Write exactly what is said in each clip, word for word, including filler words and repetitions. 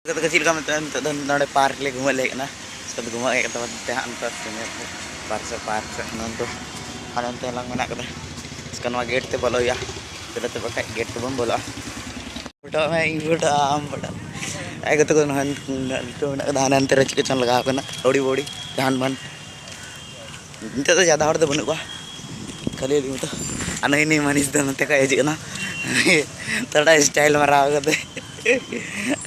ᱪᱮᱫ ᱞᱮᱠᱟ ᱢᱮᱛᱟᱜᱼᱟ, ᱱᱤᱛᱚᱜ ᱫᱚ ᱱᱚᱰᱮ ᱯᱟᱨᱠ ᱞᱮ ᱜᱷᱩᱢᱟᱹᱜ ᱞᱮ ᱦᱮᱡ ᱠᱟᱱᱟ᱾ ᱱᱤᱛᱚᱜ ᱫᱚ ᱜᱷᱩᱢᱟᱹᱜ ᱦᱮᱡ ᱠᱟᱛᱮ ᱱᱚᱛᱮ ᱦᱟᱸᱜ ᱱᱚᱛᱮ ᱥᱤᱱᱤᱭᱟᱨ ᱯᱟᱨᱠ ᱥᱮ ᱯᱟᱨᱠ ᱥᱮ ᱱᱚᱱᱛᱮ ᱦᱟᱸᱰᱮ ᱱᱚᱛᱮ ᱞᱟᱝ ᱢᱮᱱᱟᱜ ᱠᱟᱫᱟ᱾ ᱪᱤᱠᱟ ᱱᱚᱣᱟ ᱜᱮᱴ ᱛᱮ ᱵᱚᱞᱚ ᱦᱩᱭᱩᱜᱼᱟ, ᱪᱤᱠᱟᱹᱛᱮ ᱵᱟᱠᱷᱟᱡ ᱜᱮᱴ ᱛᱮᱵᱚᱱ ᱵᱚᱞᱚᱜᱼᱟ᱾ ᱯᱷᱳᱴᱳ ᱢᱮ, ᱤᱧ ᱯᱷᱳᱴᱳ, ᱟᱢ ᱯᱷᱳᱴᱳ᱾ ᱟᱭ ᱜᱟᱛᱮ ᱠᱚ ᱱᱚᱜᱼᱚᱭ ᱱᱤᱛᱚᱜ ᱢᱮᱱᱟᱜ ᱠᱟᱫᱟ, ᱦᱟᱱᱮ ᱦᱟᱱᱛᱮ ᱨᱮ ᱪᱮᱫ ᱠᱚᱪᱚᱝ ᱞᱟᱜᱟᱣ ᱠᱟᱱᱟ, ᱟᱹᱣᱲᱤ ᱵᱟᱹᱣᱲᱤ ᱡᱟᱦᱟᱱ ᱢᱟᱱ᱾ ᱱᱤᱛᱚᱜ ᱫᱚ ᱡᱟᱫᱟ ᱦᱚᱲ ᱫᱚ ᱵᱟᱹᱱᱩᱜ ᱠᱚᱣᱟ, ᱠᱷᱟᱹᱞᱤ ᱟᱹᱞᱤᱧ ᱢᱚᱛᱚ᱾ ᱟᱨ ᱱᱩᱭ ᱱᱩᱭ ᱢᱟᱹᱱᱤᱥ ᱫᱚ ᱱᱚᱛᱮ ᱠᱷᱚᱡ ᱦᱤᱡᱩᱜ ᱠᱟᱱᱟ᱾ ᱛᱷᱚᱲᱟ ᱥᱴᱟᱭᱤᱞ ᱢᱟᱨᱟᱣ ᱠᱟᱛᱮ,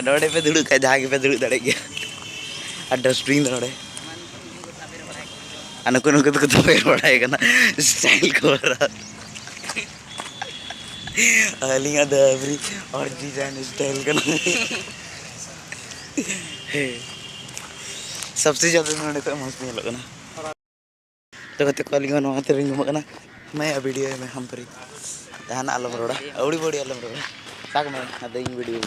ᱱᱚᱰᱮ ᱯᱮ ᱫᱩᱲᱩᱵ ᱠᱷᱟᱡ ᱡᱟᱦᱟᱸ ᱜᱮᱯᱮ ᱫᱩᱲᱩᱵ ᱫᱟᱲᱮᱜ ᱜᱮᱭᱟ᱾ ᱟᱨ ᱰᱟᱥᱴᱵᱤᱱ ᱫᱚ ᱱᱚᱰᱮ᱾ ᱟᱨ ᱱᱩᱠᱩ ᱱᱩᱠᱩ ᱫᱚᱠᱚ ᱛᱟᱵᱮᱨ ᱵᱟᱲᱟᱭ ᱠᱟᱱᱟ, ᱥᱴᱟᱭᱤᱞ ᱠᱚ ᱢᱟᱨᱟᱣ᱾ ᱟᱹᱞᱤᱧᱟᱜ ᱫᱚ ᱮᱵᱷᱨᱤ ᱚᱨᱤᱡᱤᱱᱟᱞ ᱥᱴᱟᱭᱤᱞ ᱠᱟᱱᱟ᱾ ᱦᱮᱸ, ᱥᱚᱵᱥᱮ ᱡᱟᱫᱟ ᱱᱚᱰᱮ ᱠᱷᱚᱡ ᱢᱚᱡᱽ ᱧᱮᱞᱚᱜ ᱠᱟᱱᱟ᱾ ᱛᱚ ᱜᱟᱛᱮ ᱠᱚ, ᱟᱹᱞᱤᱧ ᱦᱚᱸ ᱱᱚᱣᱟ ᱛᱮᱞᱤᱧ ᱜᱷᱩᱢᱟᱹᱜ ᱠᱟᱱᱟ᱾ ᱢᱮ ᱵᱷᱤᱰᱤᱭᱳ ᱢᱮ ᱦᱟᱢᱯᱨᱤ, ᱡᱟᱦᱟᱱᱟᱜ ᱟᱞᱚᱢ ᱨᱚᱲᱟ, ᱟᱹᱣᱲᱤ ᱵᱟᱹᱣᱲᱤ ᱟᱞᱚᱢ ᱨᱚᱲᱟ᱾ ᱥᱟᱠ ᱢᱮ, ᱟᱫᱚ ᱤᱧ ᱵᱷᱤᱰᱤᱭᱳ᱾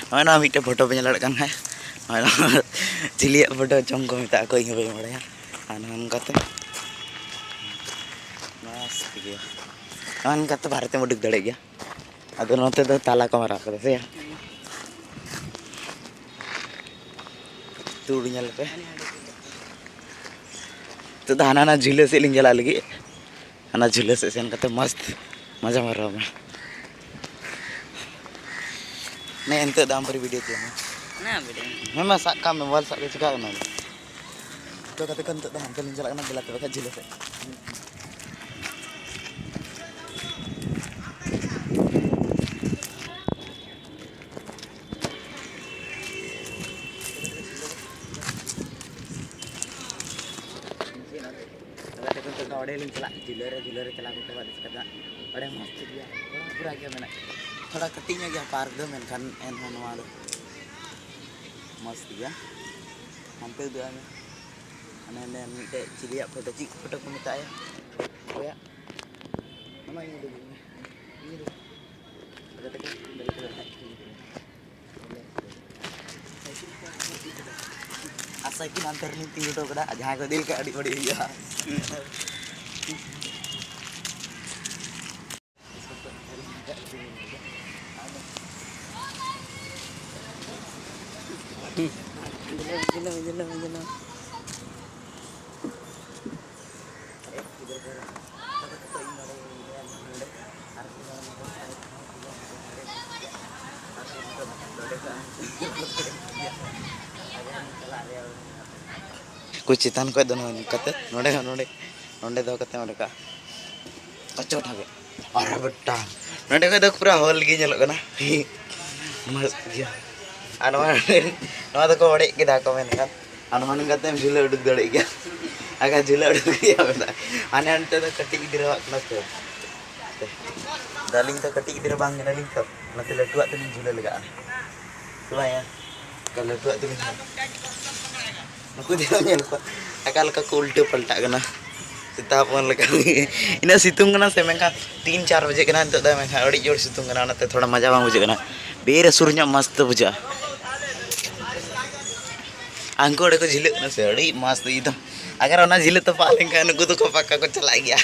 ᱱᱚᱜᱼᱚᱭ ᱱᱚᱣᱟ ᱢᱤᱫᱴᱮᱡ ᱯᱷᱳᱴᱳ ᱯᱮ ᱧᱮᱞ ᱫᱟᱲᱮᱭᱟᱜ ᱠᱟᱱ ᱠᱷᱟᱡ, ᱱᱚᱜᱼᱚᱭ ᱱᱚᱣᱟ ᱪᱤᱞᱤᱭᱟᱜ ᱯᱷᱳᱴᱳ ᱪᱚᱝ ᱠᱚ ᱢᱮᱛᱟᱜ ᱠᱚ, ᱤᱧ ᱦᱚᱸ ᱵᱟᱹᱧ ᱵᱟᱲᱟᱭᱟ᱾ ᱟᱨ ᱱᱚᱜᱼᱚ ᱱᱚᱝᱠᱟᱛᱮ ᱢᱚᱡᱽ ᱜᱮ, ᱱᱚᱜᱼᱚ ᱱᱚᱝᱠᱟᱛᱮ ᱵᱟᱦᱨᱮ ᱛᱮᱢ ᱩᱰᱩᱠ ᱫᱟᱲᱮᱭᱟᱜ ᱜᱮᱭᱟ᱾ ᱟᱫᱚ ᱱᱚᱛᱮ ᱫᱚ ᱛᱟᱞᱟ ᱠᱚ ᱢᱟᱨᱟᱣ ᱠᱟᱫᱟ ᱥᱮ? ᱛᱩᱲ ᱧᱮᱞ ᱯᱮ᱾ ᱱᱤᱛᱚᱜ ᱫᱚ ᱦᱟᱱᱟ ᱱᱟ ᱡᱷᱩᱞᱟᱹ ᱥᱮᱫ ᱞᱤᱧ ᱪᱟᱞᱟᱜ ᱞᱟᱹᱜᱤᱫ᱾ ᱦᱟᱱᱟ ᱡᱷᱩᱞᱟᱹ ᱥᱮᱫ ᱥᱮᱱ ᱠᱟᱛᱮ ᱢᱚᱥᱛ ᱢᱚᱡᱟ ᱢᱟᱨᱟᱣ ᱢᱮ᱾ ᱱᱮ ᱱᱤᱛᱚᱜ ᱫᱚ ᱟᱢ ᱯᱟᱹᱨᱤ ᱵᱷᱤᱰᱤᱭᱳ ᱛᱟᱞᱟᱝ ᱢᱮ᱾ ᱚᱱᱟ ᱵᱷᱤᱰᱤᱭᱳ᱾ ᱦᱮᱸ ᱢᱟ, ᱥᱟᱵ ᱠᱟᱜ ᱢᱮ, ᱢᱳᱵᱟᱭᱤᱞ ᱥᱟᱵ ᱫᱚ ᱪᱤᱠᱟᱹᱜ ᱠᱟᱱᱟ? ᱛᱚ ᱜᱟᱛᱮ ᱠᱚ, ᱱᱤᱛᱚᱜ ᱫᱚ ᱦᱟᱱᱛᱮ ᱞᱤᱧ ᱪᱟᱞᱟᱜ ᱠᱟᱱᱟ, ᱫᱮᱞᱟ ᱛᱚᱵᱮ ᱠᱷᱟᱡ ᱡᱷᱩᱞᱟᱹ ᱥᱮᱫ᱾ ᱛᱚᱵᱮ ᱛᱮᱠᱚ ᱱᱤᱛᱚᱜ ᱫᱚ ᱚᱸᱰᱮ ᱞᱤᱧ ᱪᱟᱞᱟᱜ, ᱡᱷᱩᱞᱟᱹ ᱨᱮ, ᱡᱷᱩᱞᱟᱹ ᱨᱮ ᱪᱟᱞᱟᱣ ᱠᱟᱛᱮ ᱵᱟᱫᱮ ᱠᱟᱛᱮ ᱚᱸᱰᱮ ᱢᱚᱡᱽ ᱴᱷᱤᱠ ᱜᱮᱭᱟ, ᱯᱩᱨᱟ ᱜᱮ ᱢᱮᱱᱟᱜᱼᱟ᱾ ᱛᱷᱚᱲᱟ ᱠᱟᱹᱴᱤᱡ ᱧᱚᱜ ᱜᱮᱭᱟ ᱯᱟᱨᱠ ᱫᱚ, ᱢᱮᱱᱠᱷᱟᱱ ᱮᱱᱦᱚᱸ ᱱᱚᱣᱟ ᱫᱚ ᱢᱚᱡᱽ ᱜᱮᱭᱟ᱾ ᱦᱟᱱᱛᱮ ᱩᱫᱩᱜ ᱟᱭ ᱢᱮ, ᱦᱟᱱᱮ ᱦᱟᱱᱮ ᱢᱤᱫᱴᱮᱡ ᱪᱤᱞᱤᱭᱟᱜ ᱯᱷᱳᱴᱳ, ᱪᱮᱫ ᱯᱷᱳᱴᱳ ᱠᱚ ᱢᱮᱛᱟᱜᱼᱟ? ᱚᱠᱚᱭᱟᱜ? ᱟᱢᱟᱜ ᱤᱧ ᱩᱫᱩᱜ ᱟᱹᱧ ᱢᱮ, ᱤᱧ ᱩᱫᱩᱜ᱾ ᱟᱫᱚ ᱛᱟᱠᱚ ᱥᱟᱭᱠᱮᱞ ᱦᱟᱱᱛᱮ ᱨᱮᱞᱤᱧ ᱛᱤᱸᱜᱩ ᱦᱚᱴᱚ ᱠᱟᱫᱟ, ᱟᱨ ᱡᱟᱦᱟᱸᱭ ᱠᱚ ᱤᱫᱤ ᱞᱮᱠᱷᱟᱱ ᱟᱹᱰᱤ ᱵᱟᱹᱲᱤᱡ ᱦᱩᱭᱩᱜᱼᱟ᱾ ᱠᱚ ᱪᱮᱛᱟᱱ ᱠᱷᱚᱡ ᱫᱚ ᱱᱚᱜᱼᱚᱭ ᱱᱚᱝᱠᱟᱛᱮ, ᱱᱚᱰᱮ ᱦᱚᱸ ᱱᱚᱰᱮ, ᱱᱚᱰᱮ ᱫᱚᱦᱚ ᱠᱟᱛᱮ ᱚᱸᱰᱮ ᱠᱟᱜᱼᱟ᱾ ᱠᱚᱪᱚᱴ ᱦᱟᱵᱮ᱾ ᱟᱨ ᱢᱤᱫᱴᱟᱝ᱾ ᱱᱚᱰᱮ ᱠᱷᱚᱡ ᱫᱚ ᱯᱩᱨᱟᱹ ᱦᱚᱞ ᱜᱮ ᱧᱮᱞᱚᱜ ᱠᱟᱱᱟ᱾ ᱢᱚᱡᱽ ᱜᱮᱭᱟ᱾ ᱟᱨ ᱱᱚᱣᱟ, ᱱᱚᱣᱟ ᱫᱚᱠᱚ ᱚᱲᱮᱡ ᱠᱮᱫᱟ ᱠᱚ ᱢᱮᱱᱠᱷᱟᱱ᱾ ᱟᱨ ᱱᱚᱣᱟ ᱱᱚᱝᱠᱟᱛᱮᱢ ᱡᱷᱩᱞᱟᱹ ᱩᱰᱩᱠ ᱫᱟᱲᱮᱭᱟᱜ ᱜᱮᱭᱟ᱾ ᱟᱨ ᱡᱷᱩᱞᱟᱹ ᱩᱰᱩᱠ ᱜᱮᱭᱟ ᱢᱮᱱᱟᱜᱼᱟ᱾ ᱦᱟᱱᱮ ᱦᱟᱱᱛᱮ ᱫᱚ ᱠᱟᱹᱴᱤᱡ ᱜᱤᱫᱽᱨᱟᱹᱣᱟᱜ ᱠᱟᱱᱟ ᱛᱚ᱾ ᱟᱫᱚ ᱟᱹᱞᱤᱧ ᱫᱚ ᱠᱟᱹᱴᱤᱡ ᱜᱤᱫᱽᱨᱟᱹ ᱵᱟᱝ ᱠᱟᱱᱟᱞᱤᱧ ᱛᱚ, ᱚᱱᱟᱛᱮ ᱞᱟᱹᱴᱩᱣᱟᱜ ᱛᱮᱞᱤᱧ ᱡᱷᱩᱞᱟᱹ ᱞᱟᱜᱟᱜᱼᱟ᱾ ᱥᱮ ᱵᱟᱝ ᱭᱟ? ᱞᱟᱹᱴᱩᱣᱟᱜ ᱛᱮᱞᱤᱧ ᱡᱷᱩᱞᱟᱹ᱾ ᱱᱩᱠᱩ ᱫᱚ ᱧᱮᱞ ᱠᱚᱣᱟ, ᱚᱠᱟ ᱞᱮᱠᱟ ᱠᱚ ᱩᱞᱴᱟᱹ ᱯᱟᱞᱴᱟᱜ ᱠᱟᱱᱟ ᱥᱮᱛᱟ ᱦᱚᱯᱚᱱ ᱞᱮᱠᱟ᱾ ᱤᱱᱟᱹᱜ ᱥᱤᱛᱩᱝ ᱠᱟᱱᱟ ᱥᱮ, ᱢᱮᱱᱠᱷᱟᱱ ᱛᱤᱱ ᱪᱟᱨ ᱵᱟᱡᱮ ᱠᱟᱱᱟ ᱱᱤᱛᱚᱜ ᱫᱚ, ᱢᱮᱱᱠᱷᱟᱱ ᱟᱹᱰᱤ ᱡᱳᱨ ᱥᱤᱛᱩᱝ ᱠᱟᱱᱟ, ᱚᱱᱟᱛᱮ ᱛᱷᱚᱲᱟ ᱢᱟᱡᱟ ᱵᱟᱝ ᱵᱩᱡᱷᱟᱹᱜ ᱠᱟᱱᱟ᱾ ᱵᱮᱨ ᱟᱹᱥᱩᱨ ᱧᱚᱜ ᱢᱚᱡᱽ ᱛᱮ ᱵᱩᱡᱷᱟᱹᱜᱼᱟ᱾ ᱟᱨ ᱩᱱᱠᱩ ᱚᱸᱰᱮ ᱠᱚ ᱡᱷᱤᱞᱟᱹᱜ ᱠᱟᱱᱟ ᱥᱮ, ᱟᱹᱰᱤ ᱢᱚᱡᱽ ᱛᱮ ᱮᱠᱫᱚᱢ᱾ ᱟᱜᱟᱨ ᱚᱱᱟ ᱡᱷᱤᱞᱟᱹ ᱛᱚᱯᱟᱜ ᱞᱮᱱᱠᱷᱟᱱ ᱱᱩᱠᱩ ᱫᱚᱠᱚ ᱯᱟᱠᱟ ᱠᱚ ᱪᱟᱞᱟᱜ ᱜᱮᱭᱟ᱾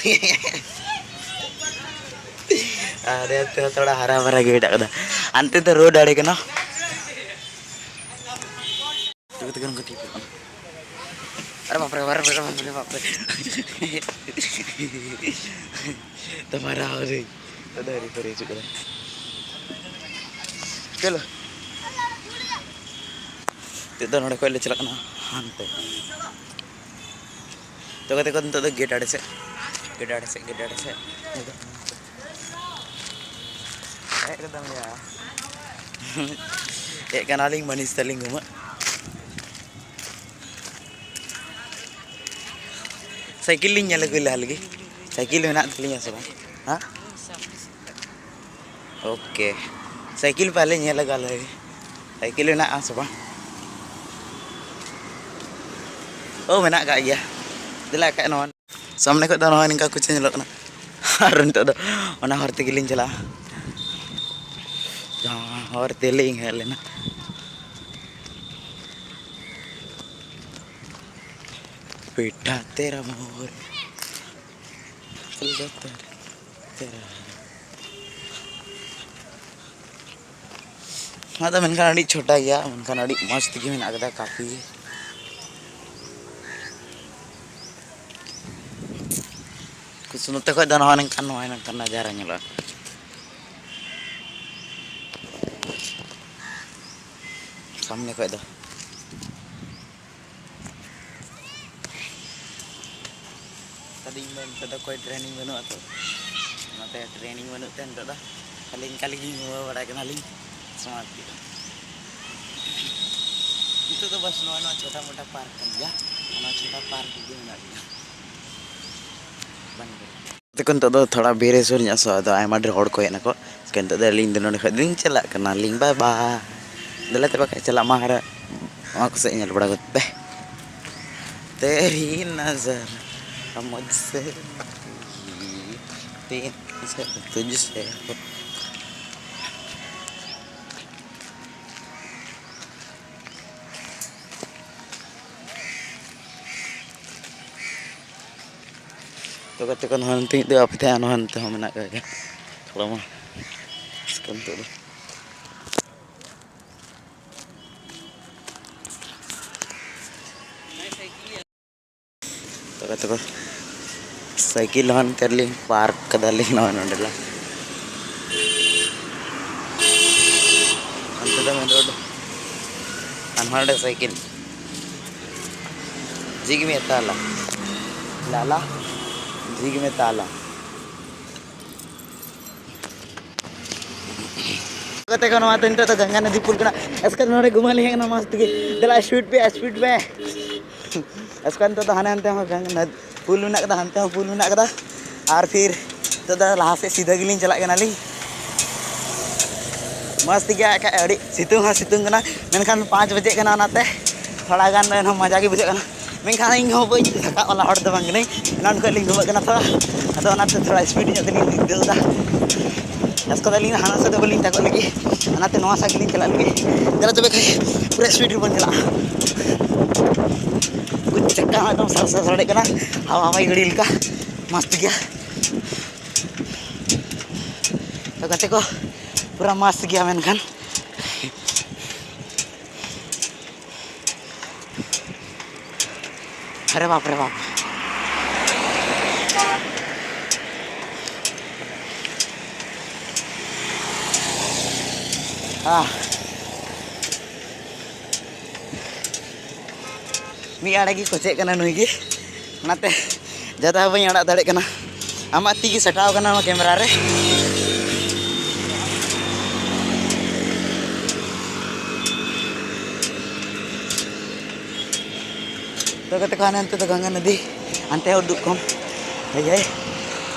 ᱟᱨ ᱮᱱᱛᱮ ᱦᱚᱸ ᱛᱷᱚᱲᱟ ᱦᱟᱨᱟ ᱵᱷᱟᱨᱟ ᱜᱮ ᱢᱮᱱᱟᱜ ᱠᱟᱫᱟ᱾ ᱦᱟᱱᱛᱮ ᱫᱚ ᱨᱳᱰ ᱟᱲᱮ ᱠᱟᱱᱟ᱾ ᱛᱚᱵᱮ ᱛᱚᱵᱮ ᱱᱚᱝᱠᱟ ᱴᱷᱤᱠ ᱠᱟᱱᱟ᱾ ᱟᱨᱮ ᱵᱟᱯ ᱨᱮ, ᱵᱟᱯ ᱨᱮ, ᱵᱟᱯ ᱨᱮ, ᱵᱟᱯ ᱨᱮ᱾ ᱛᱟᱢᱟᱨᱟ ᱦᱚᱨᱤ᱾ ᱛᱚ ᱫᱟᱨᱮ ᱠᱚᱨᱮ ᱦᱤᱡᱩᱜ ᱠᱟᱱᱟ᱾ ᱪᱚᱞᱚ᱾ ᱱᱤᱛᱚᱜ ᱫᱚ ᱱᱚᱰᱮ ᱠᱷᱚᱡ ᱞᱮ ᱪᱟᱞᱟᱜ ᱠᱟᱱᱟ ᱦᱟᱱᱛᱮ᱾ ᱛᱚ ᱜᱟᱛᱮ ᱠᱚ, ᱱᱤᱛᱚᱜ ᱫᱚ ᱜᱮᱴ ᱟᱲᱮ ᱥᱮᱫ, ᱜᱮᱴ ᱟᱲᱮ ᱥᱮᱫ, ᱜᱮᱴ ᱟᱲᱮ ᱥᱮᱫ᱾ ᱮᱠᱫᱚᱢ ᱭᱟ᱾ ᱦᱮᱡ ᱠᱟᱱᱟᱞᱤᱧ ᱢᱟᱹᱱᱤᱥ ᱛᱟᱹᱞᱤᱧ ᱜᱩᱢᱟᱹᱜ᱾ ᱥᱟᱭᱠᱮᱞ ᱞᱤᱧ ᱧᱮᱞ ᱟᱹᱜᱩᱭ ᱞᱟᱦᱟ ᱞᱮᱜᱮ᱾ ᱥᱟᱭᱠᱮᱞ ᱢᱮᱱᱟᱜ ᱛᱟᱹᱞᱤᱧᱟ ᱥᱮ ᱵᱟᱝ? ᱦᱮᱸ? ᱳᱠᱮ᱾ ᱥᱟᱭᱠᱮᱞ ᱯᱟᱞᱮ ᱧᱮᱞ ᱟᱠᱟᱫ ᱞᱮᱜᱮ᱾ ᱥᱟᱭᱠᱮᱞ ᱢᱮᱱᱟᱜᱼᱟ ᱥᱮ ᱵᱟᱝ? ᱳ, ᱢᱮᱱᱟᱜ ᱟᱠᱟᱫ ᱜᱮᱭᱟ᱾ ᱫᱮᱞᱟ ᱠᱷᱟᱡ ᱱᱚᱣᱟ᱾ ᱥᱟᱢᱱᱮ ᱠᱷᱚᱡ ᱫᱚ ᱱᱚᱜᱼᱚᱭ ᱱᱤᱝᱠᱟ ᱠᱩᱪᱟᱹ ᱧᱮᱞᱚᱜ ᱠᱟᱱᱟ᱾ ᱟᱨ ᱱᱤᱛᱚᱜ ᱫᱚ ᱚᱱᱟ ᱦᱚᱨ ᱛᱮᱜᱮ ᱞᱤᱧ ᱪᱟᱞᱟᱜᱼᱟ, ᱡᱟᱦᱟᱸ ᱦᱚᱨ ᱛᱮᱞᱤᱧ ᱦᱮᱡ ᱞᱮᱱᱟ᱾ ᱯᱤᱴᱷᱟ ᱛᱮᱨᱟ ᱢᱳᱨ ᱛᱮᱨᱟ᱾ ᱱᱚᱣᱟ ᱫᱚ ᱢᱮᱱᱠᱷᱟᱱ ᱟᱹᱰᱤ ᱪᱷᱳᱴᱟ ᱜᱮᱭᱟ, ᱢᱮᱱᱠᱷᱟᱱ ᱟᱹᱰᱤ ᱢᱚᱡᱽ ᱛᱮᱜᱮ ᱢᱮᱱᱟᱜ ᱠᱟᱫᱟ, ᱠᱟᱯᱷᱤ ᱜᱮ᱾ ᱠᱩᱪ ᱱᱚᱛᱮ ᱠᱷᱚᱡ ᱫᱚ ᱱᱚᱣᱟ ᱱᱚᱝᱠᱟᱱ, ᱱᱚᱣᱟ ᱱᱚᱝᱠᱟᱱ ᱱᱟᱡᱟᱨᱟ ᱧᱮᱞᱚᱜᱼᱟ ᱥᱟᱢᱱᱮ ᱠᱷᱚᱡ ᱫᱚ᱾ ᱟᱹᱞᱤᱧ ᱫᱚ ᱱᱤᱛᱚᱜ ᱫᱚ ᱚᱠᱚᱭ training ᱵᱟᱹᱱᱩᱜᱼᱟ ᱛᱚ, ᱚᱱᱟᱛᱮ training ᱵᱟᱹᱱᱩᱜ ᱛᱮ ᱱᱤᱛᱚᱜ ᱫᱚ ᱠᱷᱟᱹᱞᱤ ᱤᱱᱠᱟ ᱞᱤᱧ ᱜᱷᱩᱢᱟᱹᱣ ᱵᱟᱲᱟᱭ ᱠᱟᱱᱟᱞᱤᱧ᱾ ᱥᱚᱢᱟᱡᱽ ᱜᱮ᱾ ᱱᱤᱛᱚᱜ ᱫᱚ ᱵᱟᱥ ᱱᱚᱜᱼᱚᱭ ᱱᱚᱣᱟ ᱪᱷᱳᱴᱟ ᱢᱳᱴᱟ park ᱠᱟᱱ ᱜᱮᱭᱟ, ᱚᱱᱟ ᱪᱷᱳᱴᱟ park ᱨᱮᱜᱮ ᱢᱮᱱᱟᱜ ᱞᱤᱧᱟ᱾ ᱵᱟᱝ ᱫᱚ᱾ ᱛᱮᱠᱚ ᱱᱤᱛᱚᱜ ᱫᱚ ᱛᱷᱚᱲᱟ ᱵᱤᱨ ᱨᱮ ᱥᱩᱨ ᱧᱚᱜ ᱥᱚ, ᱟᱫᱚ ᱟᱭᱢᱟ ᱰᱷᱮᱨ ᱦᱚᱲ ᱠᱚ ᱦᱮᱡ ᱱᱟᱠᱚ᱾ ᱮᱱᱠᱷᱟᱱ ᱱᱤᱛᱚᱜ ᱫᱚ ᱟᱹᱞᱤᱧ ᱫᱚ ᱱᱚᱰᱮ ᱠᱷᱚᱡ ᱫᱚᱞᱤᱧ ᱪᱟᱞᱟᱜ ᱠᱟᱱᱟᱞᱤᱧ, bye bye᱾ ᱫᱮᱞᱟ ᱛᱚᱵᱮ ᱠᱷᱟᱡ ᱪᱟᱞᱟᱜ ᱢᱟ ᱦᱟᱨᱟ ᱱᱚᱣᱟ ᱠᱚ ᱥᱮᱫ ᱧᱮᱞ ᱵᱟᱲᱟ ᱜᱚᱫ ᱯᱮ᱾ तेरी नजर मुझसे, तेरी नजर तुझसे। ᱛᱚ ᱜᱟᱛᱮ ᱠᱚ, ᱱᱚᱣᱟ ᱱᱚᱛᱮ ᱫᱚ ᱟᱯᱮ ᱴᱷᱮᱱ ᱱᱚᱣᱟ ᱱᱚᱛᱮ ᱦᱚᱸ ᱢᱮᱱᱟᱜ ᱠᱟᱜ ᱜᱮᱭᱟ᱾ ᱛᱷᱚᱲᱟ ᱢᱟ ᱱᱤᱛᱚᱜ ᱫᱚ᱾ ᱛᱚᱵᱮ, ᱛᱚᱵᱮ ᱥᱟᱭᱠᱮᱞ ᱦᱚᱸ ᱱᱚᱛᱮ ᱨᱮᱞᱤᱧ park ᱠᱟᱫᱟᱞᱤᱧ, ᱱᱚᱜᱼᱚᱭ ᱱᱚᱰᱮ ᱞᱟ᱾ ᱚᱱᱛᱮ ᱫᱚ main road, ᱟᱨ ᱱᱚᱰᱮ ᱥᱟᱭᱠᱮᱞ᱾ ᱡᱷᱤᱡ ᱢᱮ ᱛᱟᱞᱟ, ᱞᱟᱞᱟ, ᱡᱷᱤᱡ ᱢᱮ ᱛᱟᱞᱟ᱾ ᱠᱟᱛᱮ ᱠᱚ ᱱᱚᱣᱟ ᱫᱚ ᱱᱤᱛᱚᱜ ᱫᱚ ᱜᱚᱝᱜᱟ ᱱᱚᱫᱤ ᱯᱩᱞ ᱠᱟᱱᱟ᱾ ᱮᱥᱠᱟᱨ ᱱᱚᱰᱮ ᱜᱷᱩᱢᱟᱹ ᱞᱤᱧ ᱦᱮᱡ ᱠᱟᱱᱟ ᱢᱚᱡᱽ ᱛᱮᱜᱮ᱾ ᱫᱮᱞᱟ speed ᱯᱮ, speed ᱯᱮ᱾ ᱮᱥᱠᱟᱨ ᱱᱤᱛᱚᱜ ᱫᱚ ᱦᱟᱱᱮ ᱦᱟᱱᱛᱮ ᱦᱚᱸ ᱜᱚᱝᱜᱟ ᱱᱚᱫᱤ ᱯᱩᱞ ᱢᱮᱱᱟᱜ ᱠᱟᱫᱟ, ᱦᱟᱱᱛᱮ ᱦᱚᱸ ᱯᱩᱞ ᱢᱮᱱᱟᱜ ᱠᱟᱫᱟ᱾ ᱟᱨ ᱯᱷᱤᱨ ᱱᱤᱛᱚᱜ ᱫᱚ ᱞᱟᱦᱟ ᱥᱮᱫ ᱥᱤᱫᱷᱟᱹ ᱜᱮᱞᱤᱧ ᱪᱟᱞᱟᱜ ᱠᱟᱱᱟᱞᱤᱧ᱾ ᱢᱚᱡᱽ ᱛᱮᱜᱮ ᱟᱠᱷᱟᱡ ᱟᱹᱰᱤ ᱥᱤᱛᱩᱝ ᱦᱚᱸ ᱥᱤᱛᱩᱝ ᱠᱟᱱᱟ, ᱢᱮᱱᱠᱷᱟᱱ ᱯᱟᱸᱪ ᱵᱟᱡᱮᱜ ᱠᱟᱱᱟ, ᱚᱱᱟᱛᱮ ᱛᱷᱚᱲᱟ ᱜᱟᱱ ᱫᱚ ᱮᱱᱦᱚᱸ ᱢᱚᱡᱟ ᱜᱮ ᱵᱩᱡᱷᱟᱹᱜ ᱠᱟᱱᱟ᱾ ᱢᱮᱱᱠᱷᱟᱱ ᱤᱧ ᱦᱚᱸ ᱵᱟᱹᱧ ᱛᱷᱟᱠᱟᱜ ᱣᱟᱞᱟ ᱦᱚᱲ ᱫᱚ ᱵᱟᱝ ᱠᱟᱹᱱᱟᱹᱧ, ᱮᱱᱟᱱ ᱠᱷᱚᱱ ᱞᱤᱧ ᱜᱷᱩᱢᱟᱹᱜ ᱠᱟᱱᱟ ᱛᱚ, ᱟᱫᱚ ᱚᱱᱟᱛᱮ ᱛᱷᱚᱲᱟ speed ᱧᱚᱜ ᱛᱮᱞᱤᱧ ᱫᱟᱹᱲ ᱫᱟ᱾ ᱪᱟᱥ ᱠᱟᱫᱟᱞᱤᱧ, ᱦᱟᱱᱟ ᱥᱮᱫ ᱫᱚ ᱵᱟᱹᱞᱤᱧ ᱛᱟᱠᱚᱜ ᱞᱟᱹᱜᱤᱫ, ᱚᱱᱟᱛᱮ ᱱᱚᱣᱟ ᱥᱮᱫ ᱜᱮᱞᱤᱧ ᱪᱟᱞᱟᱜ ᱞᱟᱹᱜᱤᱫ᱾ ᱫᱮᱞᱟ ᱛᱚᱵᱮ ᱠᱷᱟᱡ ᱯᱩᱨᱟᱹ ᱥᱯᱤᱰ ᱨᱮᱵᱚᱱ ᱪᱟᱞᱟᱜᱼᱟ᱾ ᱪᱟᱠᱟ ᱦᱚᱸ ᱮᱠᱫᱚᱢ ᱥᱟᱨ ᱥᱟᱨ ᱥᱟᱰᱮᱜ ᱠᱟᱱᱟ, ᱦᱟᱣᱟ ᱦᱟᱣᱟᱭ ᱜᱟᱹᱰᱤ ᱞᱮᱠᱟ ᱢᱚᱥᱛ ᱜᱮᱭᱟ᱾ ᱛᱚ ᱜᱟᱛᱮ ᱠᱚ, ᱯᱩᱨᱟᱹ ᱢᱚᱥᱛ ᱜᱮᱭᱟ ᱢᱮᱱᱠᱷᱟᱱ᱾ ᱟᱨᱮ ᱵᱟᱯ ᱨᱮ ᱵᱟᱯ᱾ ᱟᱦ᱾ ᱢᱤᱫ ᱟᱲᱮ ᱜᱮ ᱠᱚᱪᱮᱜ ᱠᱟᱱᱟ ᱱᱩᱭ ᱜᱮ, ᱚᱱᱟᱛᱮ ᱡᱟᱫᱟ ᱦᱚᱸ ᱵᱟᱹᱧ ᱟᱲᱟᱜ ᱫᱟᱲᱮᱭᱟᱜ ᱠᱟᱱᱟ᱾ ᱟᱢᱟᱜ ᱛᱤ ᱜᱮ ᱥᱟᱴᱟᱣ ᱠᱟᱱᱟ ᱱᱚᱣᱟ ᱠᱮᱢᱮᱨᱟ ᱨᱮ᱾ ᱛᱚ ᱜᱟᱛᱮ ᱠᱚ, ᱦᱟᱱᱮ ᱦᱟᱱᱛᱮ ᱫᱚ ᱜᱚᱝᱜᱟ ᱱᱚᱫᱤ, ᱦᱟᱱᱛᱮ ᱦᱚᱸ ᱩᱫᱩᱜ ᱠᱚᱢ᱾ ᱦᱳᱭ, ᱦᱳᱭ᱾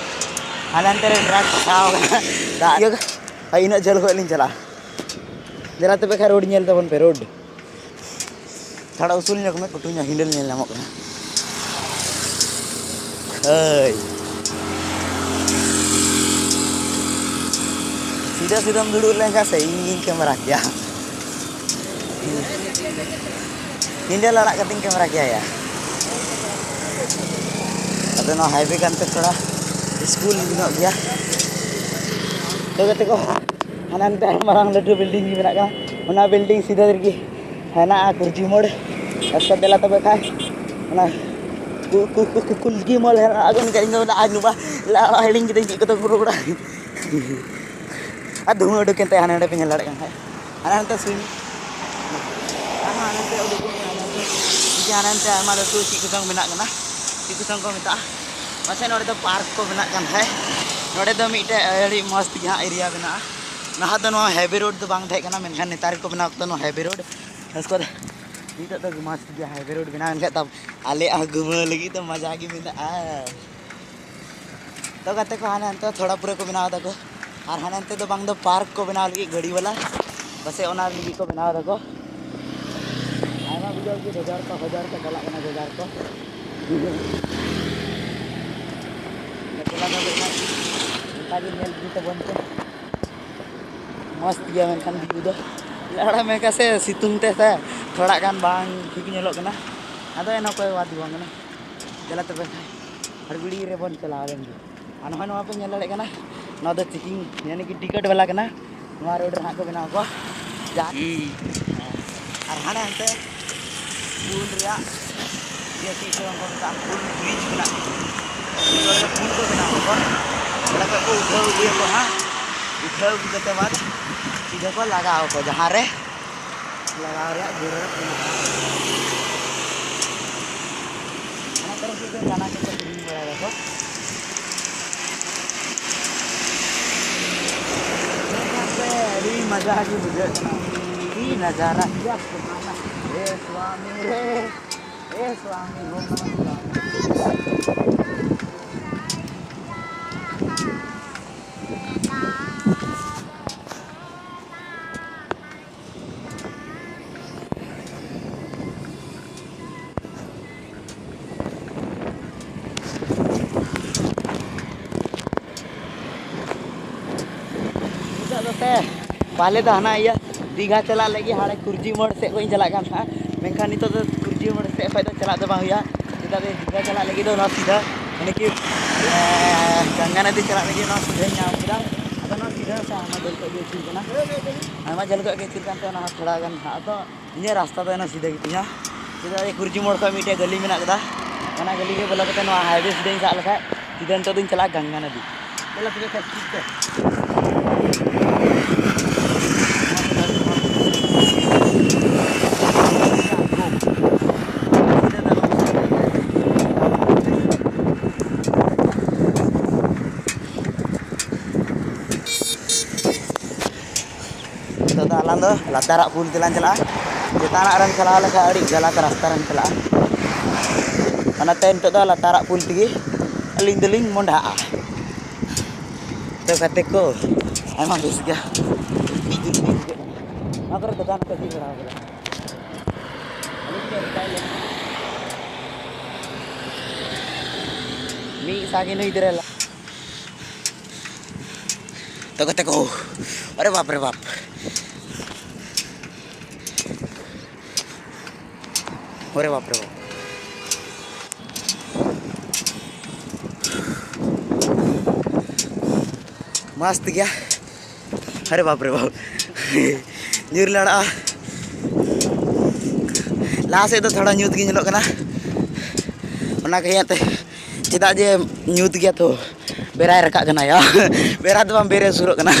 ᱦᱟᱱᱮ ᱦᱟᱱᱛᱮ ᱨᱮ ᱴᱨᱟᱠ ᱯᱷᱟᱥᱟᱣ ᱠᱟᱱᱟ ᱫᱟᱜ ᱤᱭᱟᱹ᱾ ᱟᱨ ᱤᱱᱟᱹᱜ ᱡᱷᱟᱹᱞ ᱠᱷᱚᱡ ᱞᱤᱧ ᱪᱟᱞᱟᱜᱼᱟ᱾ ᱫᱮᱞᱟ ᱛᱚᱵᱮ ᱠᱷᱟᱱ ᱨᱳᱰ ᱧᱮᱞ ᱛᱟᱵᱚᱱ ᱯᱮ, ᱨᱳᱰ᱾ ᱛᱷᱚᱲᱟ ᱩᱥᱩᱞ ᱧᱚᱜ ᱢᱮ, ᱠᱩᱴᱩ ᱧᱚᱜ ᱦᱮᱱᱰᱮᱞ ᱧᱮᱞ ᱧᱟᱢᱚᱜ ᱠᱟᱱᱟ᱾ ᱦᱳᱭ᱾ ᱥᱤᱫᱷᱟᱹ ᱥᱤᱫᱷᱟᱹᱢ ᱫᱩᱲᱩᱵ ᱞᱮᱱᱠᱷᱟᱱ ᱥᱮ ᱤᱧ ᱜᱤᱧ ᱠᱮᱢᱮᱨᱟ ᱠᱮᱭᱟ᱾ ᱦᱮᱱᱰᱮᱞ ᱟᱲᱟᱜ ᱠᱟᱛᱮᱧ ᱠᱮᱢᱮᱨᱟ ᱠᱮᱭᱟ ᱭᱟ᱾ ᱟᱫᱚ ᱱᱚᱣᱟ ᱦᱟᱭᱣᱮ ᱠᱟᱱᱛᱮ ᱛᱷᱚᱲᱟ ᱥᱠᱩᱞ ᱧᱚᱜ ᱜᱮᱭᱟ᱾ ᱛᱚ ᱜᱟᱛᱮ ᱠᱚ, ᱦᱟᱱᱟ ᱱᱤᱛᱚᱜ ᱢᱟᱨᱟᱝ ᱞᱟᱹᱴᱩ ᱵᱤᱞᱰᱤᱝ ᱜᱮ ᱢᱮᱱᱟᱜ ᱠᱟᱱᱟ, ᱚᱱᱟ ᱵᱤᱞᱰᱤᱝ ᱥᱤᱫᱷᱟᱹ ᱨᱮᱜᱮ ᱦᱮᱱᱟᱜᱼᱟ ᱠᱩᱨᱡᱤ ᱢᱳᱲ᱾ ᱟᱪᱪᱷᱟ, ᱫᱮᱞᱟ ᱛᱚᱵᱮ ᱠᱷᱟᱡ ᱚᱱᱟ ᱠᱩ-, ᱠᱩ-, ᱠᱩ-, ᱠᱩ-, ᱠᱩᱞᱡᱤ ᱢᱳᱲ ᱦᱮᱱᱟᱜᱼᱟ᱾ ᱟᱫᱚ ᱤᱧ ᱫᱚ ᱟᱡ ᱱᱚᱣᱟ ᱦᱤᱲᱤᱧ ᱠᱤᱫᱟᱹᱧ ᱪᱮᱫ ᱠᱚᱫᱚ ᱨᱚᱲᱟ᱾ ᱟᱨ ᱫᱷᱩᱣᱟᱹ ᱩᱰᱩᱠ ᱮᱱ ᱛᱟᱭᱟ, ᱦᱟᱱᱮ ᱱᱚᱰᱮ ᱯᱮ ᱧᱮᱞ ᱫᱟᱲᱮᱭᱟᱜ ᱠᱟᱱ ᱠᱷᱟᱡ᱾ ᱦᱟᱱᱮ ᱦᱟᱱᱛᱮ ᱥᱩᱭ-, ᱟᱨᱦᱚᱸ ᱦᱟᱱᱮ ᱦᱟᱱᱛᱮ ᱩᱰᱩᱠᱚᱜ ᱠᱟᱱᱟ, ᱦᱟᱱᱮ ᱦᱟᱱᱛᱮ᱾ ᱡᱮ ᱦᱟᱱᱮ ᱦᱟᱱᱛᱮ ᱟᱭᱢᱟ ᱞᱟᱹᱴᱩ ᱪᱮᱫ ᱠᱚᱪᱚᱝ ᱢᱮᱱᱟᱜ ᱠᱟᱱᱟ, ᱪᱮᱫ ᱠᱚᱪᱚᱝ ᱠᱚ ᱢᱮᱛᱟᱜᱼᱟ᱾ ᱯᱟᱥᱮᱡ ᱱᱚᱰᱮ ᱫᱚ ᱯᱟᱨᱠ ᱠᱚ ᱵᱮᱱᱟᱜ ᱠᱟᱱ ᱠᱷᱟᱡ, ᱱᱚᱰᱮ ᱫᱚ ᱢᱤᱫᱴᱮᱡ ᱟᱹᱰᱤ ᱢᱚᱡᱽ ᱜᱮ ᱦᱟᱸᱜ ᱮᱨᱤᱭᱟ ᱵᱮᱱᱟᱜᱼᱟ᱾ ᱞᱟᱦᱟ ᱫᱚ ᱱᱚᱣᱟ ᱦᱮᱵᱤ ᱨᱳᱰ ᱫᱚ ᱵᱟᱝ ᱛᱟᱦᱮᱸ ᱠᱟᱱᱟ, ᱢᱮᱱᱠᱷᱟᱱ ᱱᱮᱛᱟᱨ ᱜᱮᱠᱚ ᱵᱮᱱᱟᱣ ᱠᱟᱫᱟ ᱱᱚᱣᱟ ᱦᱮᱵᱤ ᱨᱳᱰ᱾ ᱩᱥᱠᱮ ᱵᱟᱫ ᱱᱤᱛᱚᱜ ᱫᱚ ᱢᱚᱡᱽ ᱜᱮ ᱦᱮᱵᱤ ᱨᱳᱰ ᱵᱮᱱᱟᱣ ᱮᱱ ᱠᱷᱟᱡ ᱛᱚ ᱟᱞᱮᱭᱟᱜ ᱦᱚᱸ ᱜᱷᱩᱢᱟᱹ ᱞᱟᱹᱜᱤᱫ ᱫᱚ ᱢᱚᱡᱟ ᱜᱮ ᱢᱮᱱᱟᱜᱼᱟ᱾ ᱛᱚ ᱜᱟᱛᱮ ᱠᱚ, ᱦᱟᱱᱮ ᱦᱟᱱᱛᱮ ᱛᱷᱚᱲᱟ ᱯᱩᱨᱟᱹ ᱠᱚ ᱵᱮᱱᱟᱣ ᱫᱟᱠᱚ, ᱟᱨ ᱦᱟᱱᱮ ᱦᱟᱱᱛᱮ ᱫᱚ ᱵᱟᱝ ᱫᱚ ᱯᱟᱨᱠ ᱠᱚ ᱵᱮᱱᱟᱣ ᱞᱟᱹᱜᱤᱫ ᱜᱟᱹᱰᱤ ᱵᱟᱞᱟ, ᱯᱟᱥᱮᱡ ᱚᱱᱟ ᱞᱟᱹᱜᱤᱫ ᱠᱚ ᱵᱮᱱᱟᱣ ᱫᱟᱠᱚ᱾ ᱟᱭᱢᱟ ᱵᱩᱡᱷᱟᱹᱣ ᱠᱤ ᱵᱟᱡᱟᱨ ᱠᱚ, ᱵᱟᱡᱟᱨ ᱠᱚ ᱪᱟᱞᱟᱜ ᱠᱟᱱᱟ, ᱵᱟᱡᱟᱨ ᱠᱚ᱾ ᱴᱚᱞᱟ ᱫᱚ ᱵᱮᱥ ᱚᱱᱠᱟ ᱜᱮ ᱧᱮᱞ ᱤᱫᱤ ᱛᱟᱵᱚᱱ ᱯᱮ᱾ ᱢᱚᱡᱽ ᱜᱮᱭᱟ, ᱢᱮᱱᱠᱷᱟᱱ view ᱫᱚ ᱞᱟᱲᱟ ᱢᱮ ᱠᱟᱥᱮ ᱥᱤᱛᱩᱝ ᱛᱮ ᱥᱮ ᱛᱷᱚᱲᱟ ᱜᱟᱱ ᱵᱟᱝ ᱴᱷᱤᱠ ᱧᱮᱞᱚᱜ ᱠᱟᱱᱟ᱾ ᱟᱫᱚ ᱮᱱᱦᱚᱸ ᱚᱠᱚᱭ ᱵᱟᱫ ᱵᱟᱝ ᱠᱟᱱᱟ᱾ ᱫᱮᱞᱟ ᱛᱚᱵᱮ ᱠᱷᱟᱱ ᱦᱟᱲᱜᱩᱲᱤ ᱨᱮᱵᱚᱱ ᱪᱟᱞᱟᱣ ᱞᱮᱱ ᱜᱮ᱾ ᱟᱨ ᱱᱚᱜᱼᱚᱭ ᱱᱚᱣᱟ ᱯᱮ ᱧᱮᱞ ᱫᱟᱲᱮᱭᱟᱜ ᱠᱟᱱᱟ, ᱱᱚᱣᱟ ᱫᱚ checking ᱭᱟᱱᱤ ᱠᱤ ᱴᱤᱠᱤᱴ ᱵᱟᱞᱟ ᱠᱟᱱᱟ᱾ ᱱᱚᱣᱟ ᱨᱳᱰ ᱨᱮ ᱦᱟᱸᱜ ᱠᱚ ᱵᱮᱱᱟᱣ ᱠᱚᱣᱟ ᱡᱟ᱾ ᱦᱩᱸ᱾ ᱟᱨ ᱦᱟᱸᱰᱮ ᱦᱟᱱᱛᱮ ᱯᱩᱞ ᱨᱮᱭᱟᱜ ᱤᱭᱟᱹ ᱪᱮᱫ ᱪᱚ ᱠᱚ ᱢᱮᱛᱟᱜᱼᱟ, ᱯᱩᱞ ᱵᱨᱤᱡᱽ ᱢᱮᱱᱟᱜᱼᱟ᱾ ᱱᱤᱛᱚᱜ ᱫᱚ ᱯᱩᱞ ᱠᱚ ᱵᱮᱱᱟᱣ ᱟᱠᱚ᱾ ᱚᱸᱰᱮ ᱠᱷᱚᱡ ᱠᱚ ᱩᱴᱷᱟᱹᱣ ᱟᱹᱜᱩᱭᱟᱠᱚ ᱦᱟᱸᱜ᱾ ᱩᱴᱷᱟᱹᱣ ᱟᱹᱜᱩ ᱠᱟᱛᱮ ᱵᱟᱫ ᱥᱤᱫᱷᱟᱹ ᱠᱚ ᱞᱟᱜᱟᱣ ᱟᱠᱚ ᱡᱟᱦᱟᱸ ᱨᱮ ᱞᱟᱜᱟᱣ ᱨᱮᱭᱟᱜ ᱡᱟᱹᱨᱩᱲ ᱢᱮᱱᱟᱜᱼᱟ᱾ ᱚᱱᱟ ᱠᱚᱨᱮ ᱠᱚ ᱫᱟᱱᱟ ᱠᱚᱠᱚ ᱠᱤᱨᱤᱧ ᱵᱟᱲᱟᱭ ᱫᱟᱠᱚ᱾ ᱟᱹᱰᱤ ᱢᱚᱡᱟ ᱜᱮ ᱵᱩᱡᱷᱟᱹᱜ ᱠᱟᱱᱟ᱾ ᱟᱹᱰᱤ ᱱᱟᱡᱟᱨᱟ᱾ ᱮ ᱥᱣᱟᱢᱤ ᱨᱮ, ᱮ ᱥᱣᱟᱢᱤ, ᱳᱢ ᱱᱚᱢᱚ ᱥᱤᱣᱟᱭ᱾ ᱱᱤᱛᱚᱜ ᱫᱚ ᱥᱮ ᱯᱟᱦᱞᱮ ᱫᱚ ᱦᱟᱱᱟ ᱤᱭᱟᱹ ᱫᱤᱜᱷᱟ ᱪᱟᱞᱟᱜ ᱞᱟᱹᱜᱤᱫ ᱦᱟᱱᱮ ᱠᱩᱨᱡᱤ ᱢᱳᱲ ᱥᱮᱫ ᱠᱷᱚᱱ ᱤᱧ ᱪᱟᱞᱟᱜ ᱠᱟᱱ ᱛᱟᱦᱮᱸᱫ, ᱢᱮᱱᱠᱷᱟᱱ ᱱᱤᱛᱚᱜ ᱫᱚ ᱠᱩᱨᱡᱤ ᱢᱳᱲ ᱥᱮᱫ ᱠᱷᱚᱱ ᱫᱚ ᱪᱟᱞᱟᱜ ᱫᱚ ᱵᱟᱝ ᱦᱩᱭᱩᱜᱼᱟ᱾ ᱪᱮᱫᱟᱜ ᱥᱮ ᱫᱤᱜᱷᱟ ᱪᱟᱞᱟᱜ ᱞᱟᱹᱜᱤᱫ ᱫᱚ ᱱᱚᱣᱟ ᱥᱤᱫᱷᱟᱹ ᱢᱟᱱᱮ ᱠᱤ, ᱮ, ᱜᱚᱝᱜᱟ ᱱᱚᱫᱤ ᱪᱟᱞᱟᱜ ᱞᱟᱹᱜᱤᱫ ᱱᱚᱣᱟ ᱥᱤᱫᱷᱟᱹᱧ ᱧᱟᱢ ᱠᱮᱫᱟ᱾ ᱟᱫᱚ ᱱᱚᱣᱟ ᱥᱤᱫᱷᱟᱹ ᱥᱮ ᱟᱭᱢᱟ ᱡᱷᱟᱹᱞ ᱠᱷᱚᱱ ᱜᱮ ᱟᱹᱪᱩᱨ ᱠᱟᱱᱟ, ᱟᱭᱢᱟ ᱡᱷᱟᱹᱞ ᱠᱷᱚᱱ ᱜᱮ ᱟᱹᱪᱩᱨ ᱠᱟᱱᱛᱮ ᱚᱱᱟ ᱦᱚᱸ ᱛᱷᱚᱲᱟ ᱜᱟᱱ ᱦᱟᱸᱜ ᱫᱚ ᱤᱧᱟᱹᱜ ᱨᱟᱥᱛᱟ ᱫᱚ ᱮᱱᱦᱚᱸ ᱥᱤᱫᱷᱟᱹ ᱜᱮᱛᱤᱧᱟ᱾ ᱪᱮᱫᱟᱜ ᱡᱮ ᱠᱩᱨᱡᱤ ᱢᱳᱲ ᱠᱷᱚᱱ ᱢᱤᱫᱴᱮᱡ ᱜᱟᱹᱞᱤ ᱢᱮᱱᱟᱜ ᱠᱟᱫᱟ, ᱚᱱᱟ ᱜᱟᱹᱞᱤ ᱜᱮ ᱵᱚᱞᱚ ᱠᱟᱛᱮ ᱱᱚᱣᱟ highway ᱥᱤᱫᱷᱟᱹᱧ ᱥᱟᱵ ᱞᱮᱠᱷᱟᱡ ᱥᱤᱫᱷᱟᱹ ᱱᱤᱛᱚᱜ ᱫᱚᱧ ᱪᱟᱞᱟᱜᱼᱟ ᱜᱚᱝᱜᱟ ᱱᱚᱫᱤ᱾ ᱫᱮᱞᱟ ᱛᱚᱵᱮ ᱠᱷᱟᱡ ᱥᱤᱫᱷᱟᱹ᱾ ᱱᱤᱛᱚᱜ ᱫᱚ ᱟᱞᱟᱝ ᱫᱚ ᱞᱟᱛᱟᱨᱟᱜ ᱯᱩᱞ ᱛᱮᱞᱟᱝ ᱪᱟᱞᱟᱜᱼᱟ᱾ ᱪᱮᱛᱟᱱᱟᱜ ᱨᱮᱢ ᱪᱟᱞᱟᱣ ᱞᱮᱠᱷᱟᱱ ᱟᱹᱰᱤ ᱜᱟᱞᱟᱛ ᱨᱟᱥᱛᱟ ᱨᱮᱢ ᱪᱟᱞᱟᱜᱼᱟ᱾ ᱚᱱᱟᱛᱮ ᱱᱤᱛᱚᱜ ᱫᱚ ᱞᱟᱛᱟᱨᱟᱜ ᱯᱩᱞ ᱛᱮᱜᱮ ᱟᱹᱞᱤᱧ ᱫᱚᱞᱤᱧ ᱢᱚᱸᱰᱷᱟᱜᱼᱟ᱾ ᱛᱚ ᱜᱟᱛᱮ ᱠᱚ, ᱟᱭᱢᱟ ᱵᱮᱥ ᱜᱮ᱾ ᱱᱚᱣᱟ ᱠᱚᱨᱮ ᱫᱚᱠᱟᱱ ᱠᱚ ᱡᱷᱤᱡ ᱵᱟᱲᱟ ᱠᱟᱫᱟ᱾ ᱢᱤᱫ ᱥᱟᱜᱮ ᱱᱩᱭ ᱜᱤᱫᱽᱨᱟᱹ ᱞᱟ- ᱛᱚ ᱜᱟᱛᱮ ᱠᱚ, ᱟᱨᱮ ᱵᱟᱯ ᱨᱮ ᱵᱟᱯ, ᱟᱨᱮ ᱵᱟᱯ ᱨᱮ ᱵᱟᱯ᱾ ᱢᱟᱥᱛ ᱜᱮᱭᱟ᱾ ᱟᱨᱮ ᱵᱟᱯ ᱨᱮ ᱵᱟᱯ᱾ ᱧᱩᱨ ᱞᱟᱲᱟᱜᱼᱟ᱾ ᱞᱟᱦᱟ ᱥᱮᱫ ᱫᱚ ᱛᱷᱚᱲᱟ ᱧᱩᱛ ᱜᱮ ᱧᱮᱞᱚᱜ ᱠᱟᱱᱟ᱾ ᱚᱱᱟ ᱠᱚ ᱤᱭᱟᱹᱛᱮ, ᱪᱮᱫᱟᱜ ᱡᱮ ᱧᱩᱛ ᱜᱮᱭᱟ ᱛᱚ, ᱵᱮᱲᱟᱭ ᱨᱟᱠᱟᱵ ᱠᱟᱱᱟ ᱭᱟ᱾ ᱵᱮᱲᱟ ᱫᱚ ᱵᱟᱝ, ᱵᱮᱨᱮ ᱥᱩᱨᱚᱜ ᱠᱟᱱᱟ᱾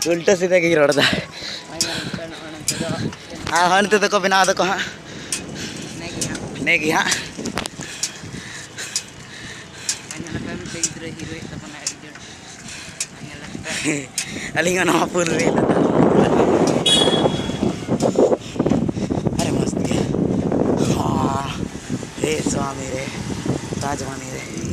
ᱩᱞᱴᱟᱹ ᱥᱤᱫᱷᱟᱹ ᱜᱤᱧ ᱨᱚᱲ ᱮᱫᱟ᱾ ᱟᱨ ᱦᱚᱸ ᱱᱤᱛᱚᱜ ᱫᱚᱠᱚ ᱵᱮᱱᱟᱣ ᱫᱟᱠᱚ ᱦᱟᱸᱜ᱾ ᱱᱮ ᱜᱮ ᱦᱟᱸᱜ᱾ ᱟᱨ ᱧᱮᱞ ᱟᱯᱮ ᱢᱤᱫᱴᱮᱱ ᱜᱤᱫᱽᱨᱟᱹ ᱦᱤᱨᱳᱭᱮᱫ ᱛᱟᱵᱚᱱᱟ ᱟᱹᱰᱤ ᱡᱳᱨ᱾ ᱟᱨ ᱧᱮᱞ ᱟᱯᱮ᱾ ᱟᱹᱞᱤᱧ ᱦᱚᱸ ᱱᱚᱣᱟ ᱯᱩᱞ ᱨᱮ᱾ ᱟᱨᱮ ᱢᱚᱡᱽ ᱜᱮ᱾ ᱦᱮ ᱥᱟᱢᱤ ᱨᱮ, ᱨᱟᱡᱽᱵᱟᱱᱤ ᱨᱮ᱾